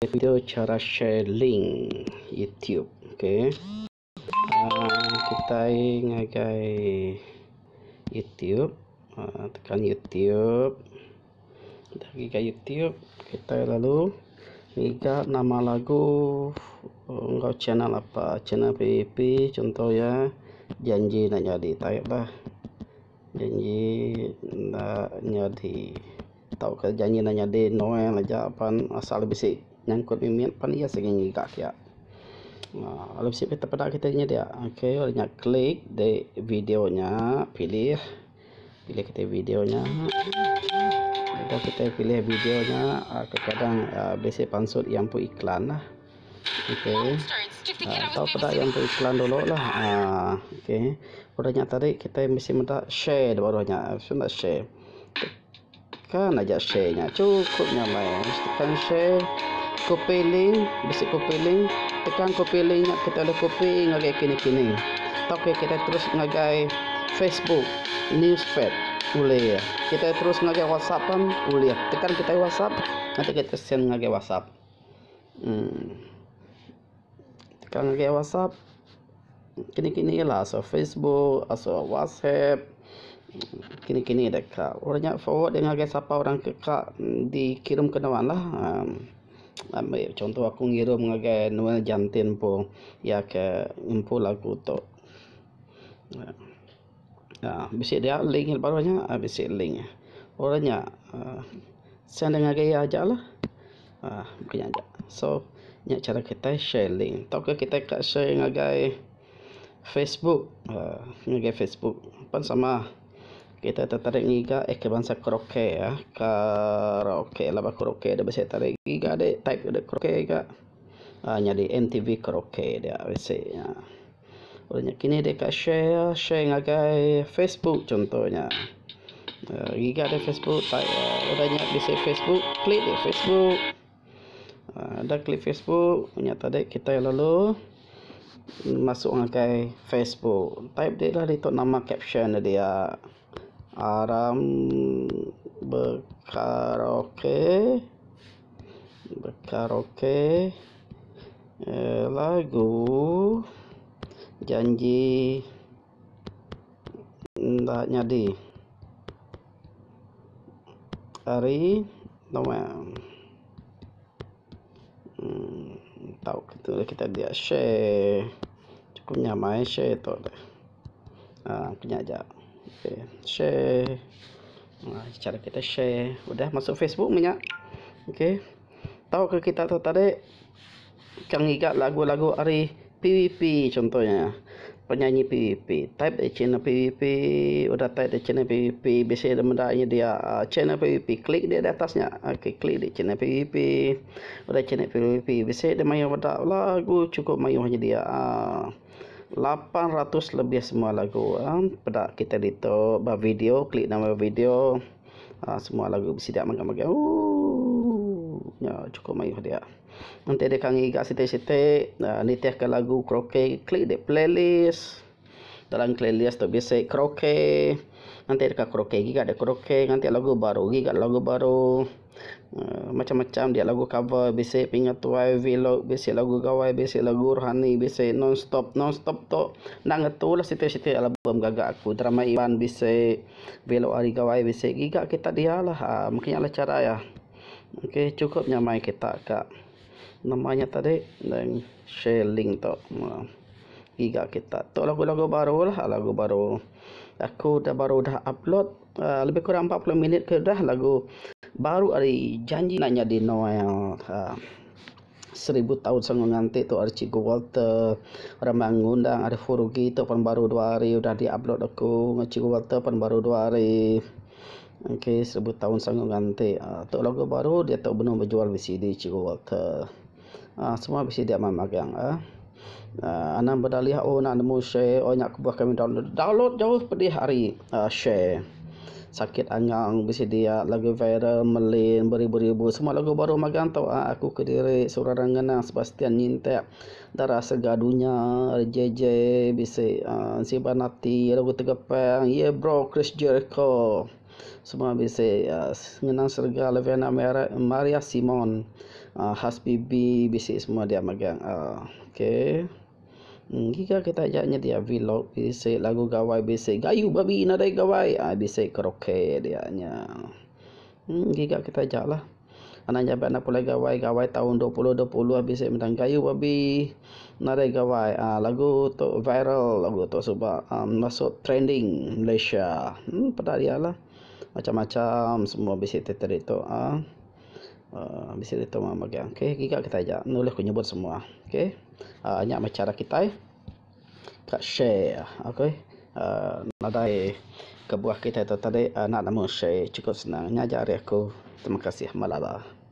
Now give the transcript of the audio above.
Video chara share link youtube ok uhh kitai ngagai youtube uhh tekan youtube dah ngiga youtube kitai lalu ngiga nama lagu enggau channel apa channel PBP chunto iya janji enda nyadi type lah janji enda nyadi. Tauka janji enda nyadi Noel aja pan asal bisi nyangkut mimit pan iya sigi ngiga kiya. uhh Lalu bisi peda kita inya dia okay udah nya klik di video nya pilih, pilih kita video nya. Udah kita pilih video nya kadang uhh bisi pansut iya empu iklan lah. Okay tau peda iya empu iklan dulu lah uhh okay. Udah nya tadi kita bisi meda share da baruh nya bisi meda share. Tekan aja share nya chukup nyamai. Tekan share copy link bisi copy link tekan copy link nya kita ulih copy ngagai kini kini tauka kita terus ngagai Facebook newsfeed ulih. Kita terus ngagai WhatsApp pun ulih. Tekan kitai WhatsApp nanti kita send ngagai WhatsApp uhh tekan ngagai WhatsApp. Kini kini lah asoh Facebook asoh WhatsApp kini kini deka orang nya forward ngagai sapa orang ke ka dikirum ke nuan lah ambi chunto aku ngirum ngagai Noel Jantin empu iya ke ngempu lagu tu uhh bisi dia link baruh nya bisi link orang nya uhh send ngagai iya aja lah. uhh Mungkin nya aja. So nya chara kitai share link tauka kitai ka share ngagai Facebook uhh ngagai Facebook pan sama kitai tetarik ngiga eh ke bansa karaoke ah karaoke laban karaoke da bisi tarik ngiga deh type deh karaoke ga uhh nyadi MTV karaoke dia bisi nya. Udah nya kini deh ka share share ngagai Facebook chunto nya. uhh Ngiga deh Facebook type udah nya bisi Facebook klik deh Facebook uhh dah klik Facebook nya tadi kitai lalu masuk ngagai Facebook type deh lah ditu nama caption ne dia aram bekaraoke bekaraoke. Lagu janji enda nyadi ari Noel uhh tau kita dia share cukup nyamai share tu deh uhh nya aja share cara kita share udah masuk Facebook meh nya okay. Tauka kita tu tadi ka ngiga lagu-lagu ari PVP chunto nya penyanyi PVP. Type deh channel PVP udah type deh channel PVP bisi deh meda inya dia channel PVP klik deh atas nya okay klik deh channel PVP udah channel PVP bisi deh mayuh meda lagu chukup mayuh nyedia aaa 800 lebih semua lagu aaa peda kita ditu ba video klik nama video. uhh Semua lagu bisi dia mega-mega ooh nya chukup mayuh dia. Enti deka ngiga siti-siti uhh nitihka lagu karaoke klik dek playlist. Dalam playlist tu bisi karaoke. Enti deka karaoke giga dek karaoke nganti lagu baru giga lagu baru. uhh Macam-macam dia lagu cover bisi pingat tuai vlog bisi lagu gawai bisi lagu rohani bisi non stop. Non stop tu enda ngetu lah siti-siti album gaga aku drama iban bisi. Vlog hari gawai bisi giga kita dia lah uhh mungkin nya lah cara iya. Okay chukup nyamai kita ka nama nya tadi share link tu giga kita. Tu lagu-lagu baru lah lagu baru. Aku dah baru dah upload uhh lebih kurang 40 minit ke dah lagu baru ari janji enda nyadi Noel uhh. Seribu taun sanggup nganti tu ari Cikgu Walter Rambang ngundang ari Furugi tu pan baru dua hari udah di upload aku ngan Cikgu Walter pan baru dua hari. Okay seribu taun sanggup nganti uhh tu lagu baru diatu benung bejual VCD Cikgu Walter. uhh Semua bisi dia magang uhh. Anang bedalih oh enda nemu share oh nya kebuah kami download. Download jauh pedih ari uhh share. Sakit angang bisi dia lagu viral melin beribu-ribu semua lagu baru magang tu uhh aku kediri seruran ngenang Sebastian Nyintek Dara Sega Dunya JJ bisi uhh Siban Ati lagu Tegepang yeah bro Chris Jericho. Semua bisi ngenang serega Leviana Maria Simon Hasbibi bisi semua dia magang okay. Giga kita aja nyedia vlog bisi lagu gawai bisi gayu babi nadai gawai bisi karaoke dia nya. Giga kita aja lah. Anak nya ba pulai gawai gawai taun 2020 bisi meda gayu babi nadai gawai aaa lagu tu viral lagu tu suba aaa masuk trending Malaysia uhh peda iya lah macam macam semua bisi ti ditu aaa bisi ditu mega okay giga kitai aja enda ulih ku nyebut semua okay aaa nya meh cara kitai ka share okay aaa nadai kebuah kitai tu tadi enda nemu share chukup senang nya aja ari aku terima kasih malala.